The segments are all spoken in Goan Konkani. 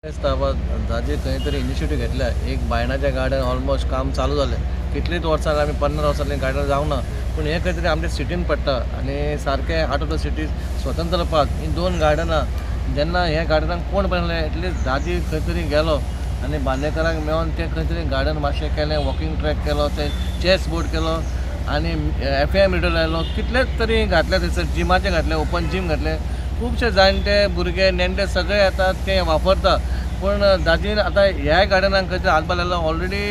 दिसता बाबा दाजी खंय तरी इनिशिएटीव घेतल्या. एक बायणाचें गार्डन ऑलमोस्ट काम चालू जालें, कितलींच वर्सां आमी 50 वर्सांनी गार्डन जावंक ना, पूण हें खंय तरी आमच्या सिटीन पडटा आनी सारकें आउट ऑफ the city स्वतंत्र पार्क हीं दोन गार्डनां. जेन्ना ह्या गार्डनाक कोण पळयलें एटलिस्ट दाजी खंय तरी गेलो आनी बांदेकारांक मेळोन तें खंय तरी गार्डन मातशें केलें, वॉकिंग ट्रॅक केलो, ते चॅस बोर्ड केलो आनी एफ एम रेडियो लायलो, कितलेच तरी घातले थंयसर, जिमाचे घातले, ओपन जीम घातले. खुबशे जाणटे भुरगे नेणटे सगळे येतात, ते वापरता. पूण दाजीन आतां ह्याय गार्डनाक खंय तरी हातभार लायलो. ऑलरेडी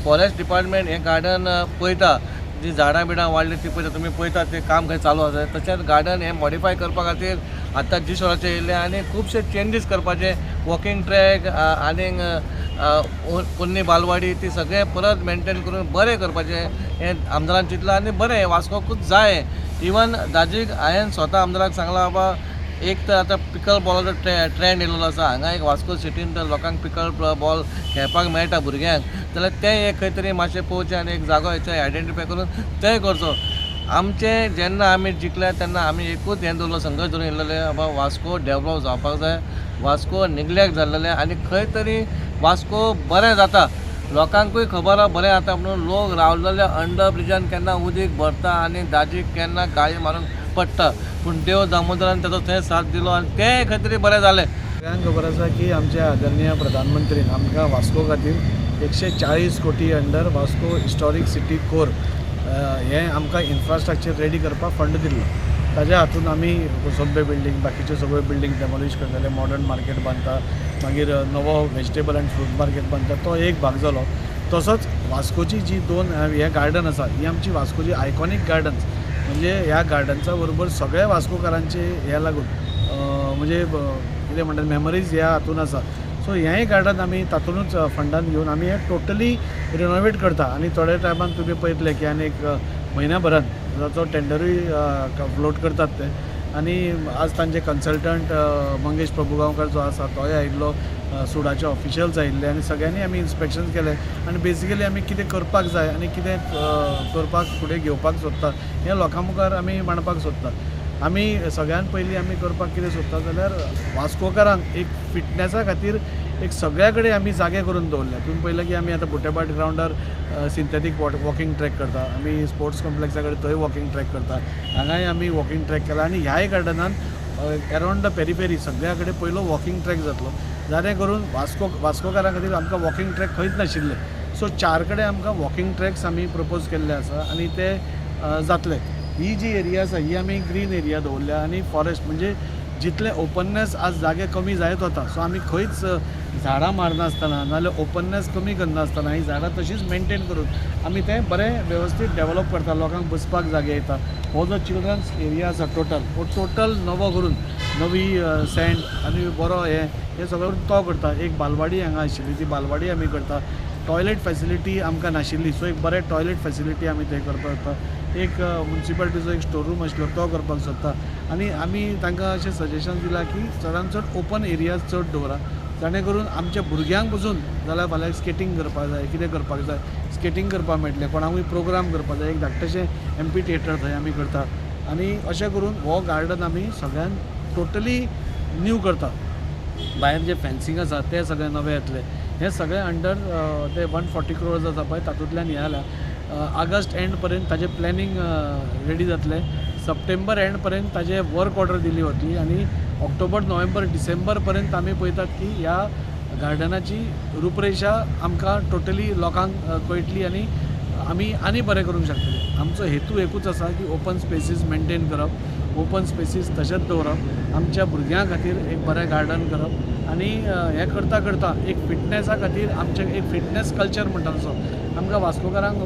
फॉरेस्ट डिपार्टमेंट हें गार्डन पळयता, जी झाडां बिडां वाडली ती पळयता, तुमी पळयता तें काम खंय चालू आसा. तशेंच गार्डन हें मॉडिफाय करपा खातीर आतां जी शोराचें येयलें आनी खुबशे चेंजीस करपाचे, वॉकिंग ट्रॅक आनीक पोन्नी बालवाडी ती सगळें परत मेनटेन करून बरें करपाचें हें आमदारान चिंतलां आनी बरें वास्कोकूच जाय. इवन दाजीक हांवें स्वता आमदाराक सांगलां, बाबा एक तर आतां पिकल बॉलाचो ट्रेंड येयलेलो आसा हांगा, एक वास्को सिटीन तर लोकांक पिकल बॉल खेळपाक मेळटा भुरग्यांक, जाल्यार तें एक खंय तरी मातशें पळोवचें आनी एक जागो हेचो आयडेंटिफाय करून तें करचो. आमचें जेन्ना आमी जिखले तेन्ना आमी एकूच हें दवरलो, संघर्श धरून येयलेले, बाबा वास्को डेवलप जावपाक जाय, वास्को निग्लेक्ट जाल्लेलें आनी खंय तरी वास्को बरें जाता, लोकांकूय खबर आहा बरें जाता म्हणून लोक रावलेले अंडर ब्रिजान केन्ना उदीक भरता आनी दाजीक केन्ना गाळी मारून पडटा, पूण देव दामोदरान ताचो थंय साथ दिलो आनी तें खंय तरी बरें जालें. सगळ्यांक खबर आसा की आमच्या आदरणीय प्रधानमंत्रीन आमकां वास्को खातीर 140 कोटी अंडर वास्को हिस्टॉरीक सिटी कोर हें आमकां इन्फ्रास्ट्रक्चर रेडी करपाक फंड दिल्लो. ताज्या हातून आमी कोसंबे बिल्डींग, बाकीच्यो सगळ्यो बिल्डींग डेमोलिश करतले, मॉडर्न मार्केट बांदता, मागीर नवो वेजिटेबल आनी फ्रूट मार्केट बांदता, तो एक भाग जालो. तसोच वास्कोची जी दोन हे गार्डन आसा, ही आमची वास्कोची आयकॉनीक गार्डन्स, म्हणजे ह्या गार्डन्सा बरोबर सगळ्या वास्कोकारांचे हे लागून म्हणजे कितें म्हणटात मेमरीज ह्या हातून आसा. सो हेंय गार्डन आमी तातुनूच फंडान घेवन आमी हें टोटली रिनोवेट करता आनी थोड्या टायमान तुमी पळयतले की आनी एक म्हयन्या भरान ताचो टेंडरूय फ्लोट करतात ते. आनी आज तांचे कन्सल्टंट मंगेश प्रभुगांवकर जो आसा तोय आयिल्लो, सुडाचे ऑफिशियल्स आयिल्ले आनी सगळ्यांनी आमी इन्स्पेक्शन केलें आनी बेसिकली आमी कितें करपाक जाय आनी कितें करपाक फुडें घेवपाक सोदता हें लोकां मुखार आमी मांडपाक सोदता. आमी सगळ्यान पयलीं आमी करपाक कितें सोदता जाल्यार वास्कोकारांक एक फिटनेसा खातीर एक सगळ्या कडेन आमी जागे करून दवरल्या. तुमी पळयलें की आमी आतां बुट्याभाट ग्रावंडार सिंथेटीक वॉकिंग ट्रॅक करता, आमी स्पोर्ट्स कॉम्प्लेक्सा कडेन थंय वॉकिंग ट्रॅक करता, हांगाय आमी वॉकिंग ट्रॅक केला आनी ह्याय गार्डनान अरावंड the periphery सगळ्या कडेन पयलो वॉकिंग ट्रॅक जातलो, जाणें करून वास्कोकारां खातीर आमकां वॉकिंग ट्रॅक खंयच नाशिल्ले. सो 4 कडेन आमकां वॉकिंग ट्रॅक्स आमी प्रपोज केल्ले आसा आनी ते जातले. ही जी एरिया आसा ही आमी ग्रीन एरिया दवरल्या आनी फॉरेस्ट, म्हणजे जितले ओपननेस आज जागे कमी जायत वता, सो आमी खंयच झाडां मारनासतना नाजाल्यार ओपननेस कमी करनासतना ही झाडां तशीच मेनटेन करून आमी तें बरें वेवस्थीत डेवलप करता. लोकांक बसपाक जागे येता. हो जो चिल्ड्रन्स एरिया आसा टोटल, हो टोटल नवो करून नवी सँड आनी बरो हें सगळें तो करता. एक बालवाडी हांगा आशिल्ली ती बालवाडी आमी करता. टॉयलेट फॅसिलिटी आमकां नाशिल्ली, सो एक बरें टॉयलेट फॅसिलिटी आमी थंय करपाक सोदता. एक मुन्सिपालिटीचो एक स्टोर रूम आशिल्लो तो करपाक सोदता आनी आमी तांकां अशें सजेशन दिलां की चडान चड ओपन एरियाज चड दवरा, जाणें करून आमच्या भुरग्यांक पसून जाल्यार फाल्यां स्केटींग करपाक जाय, कितें करपाक जाय, स्केटींग करपाक मेळटलें, कोणाकूय प्रोग्राम करपाक जाय, एक धाकटेशें एम्पी थिएटर थंय आमी करता आनी अशें करून हो गार्डन आमी सगळ्यान टोटली न्यू करता. भायर जे फेन्सींग आसा तें सगळें नवें येतलें. हें सगळें अंडर ते 140 क्रोर्स आसा पळय तातूंतल्यान हें जालां. ऑगस्ट एंड पर्यंत ताजें प्लॅनिंग रेडी जातलें, सप्टेंबर एंड पर्यंत ताजें वर्क ऑर्डर दिली वतली आनी ऑक्टोबर नोव्हेंबर डिसेंबर पर्यंत आमी पळयतात की ह्या गार्डनाची रुपरेशा आमकां टोटली लोकांक कळटली आनी आमी आनी बरें करूंक शकतले. आमचो हेतू एकूच आसा की ओपन स्पेसीस मेनटेन करप, ओपन स्पेसीस तशेंच दवरप, आमच्या भुरग्यां खातीर एक बरें गार्डन करप आनी हें करता करता एक फिटनेसा खातीर आमचें एक फिटनेस कल्चर म्हणटा तसो आमकां वास्कोकारांक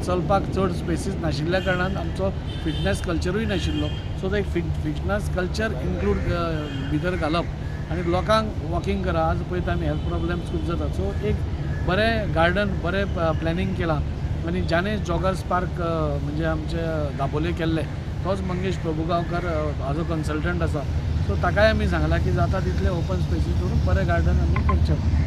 चलपाक चड स्पेसीस नाशिल्ल्या कारणान आमचो फिटनेस कल्चरूय नाशिल्लो. सो तो एक फिटनेस कल्चर इन्क्लूड भितर घालप आनी लोकांक वॉकिंग करा. आज पळयता आमी हेल्थ प्रॉब्लम्स खूब जाता, सो एक बरें गार्डन बरें प्लॅनिंग केलां आनी ज्याने जॉगर्स पार्क म्हणजे आमचे दाबोले केल्ले तोच मंगेश प्रभुगांवकर हाजो कन्सल्टंट आसा, सो ताकाय आमी सांगलां की जाता तितले ओपन स्पेसीस दवरून बरें गार्डन आमी करचें.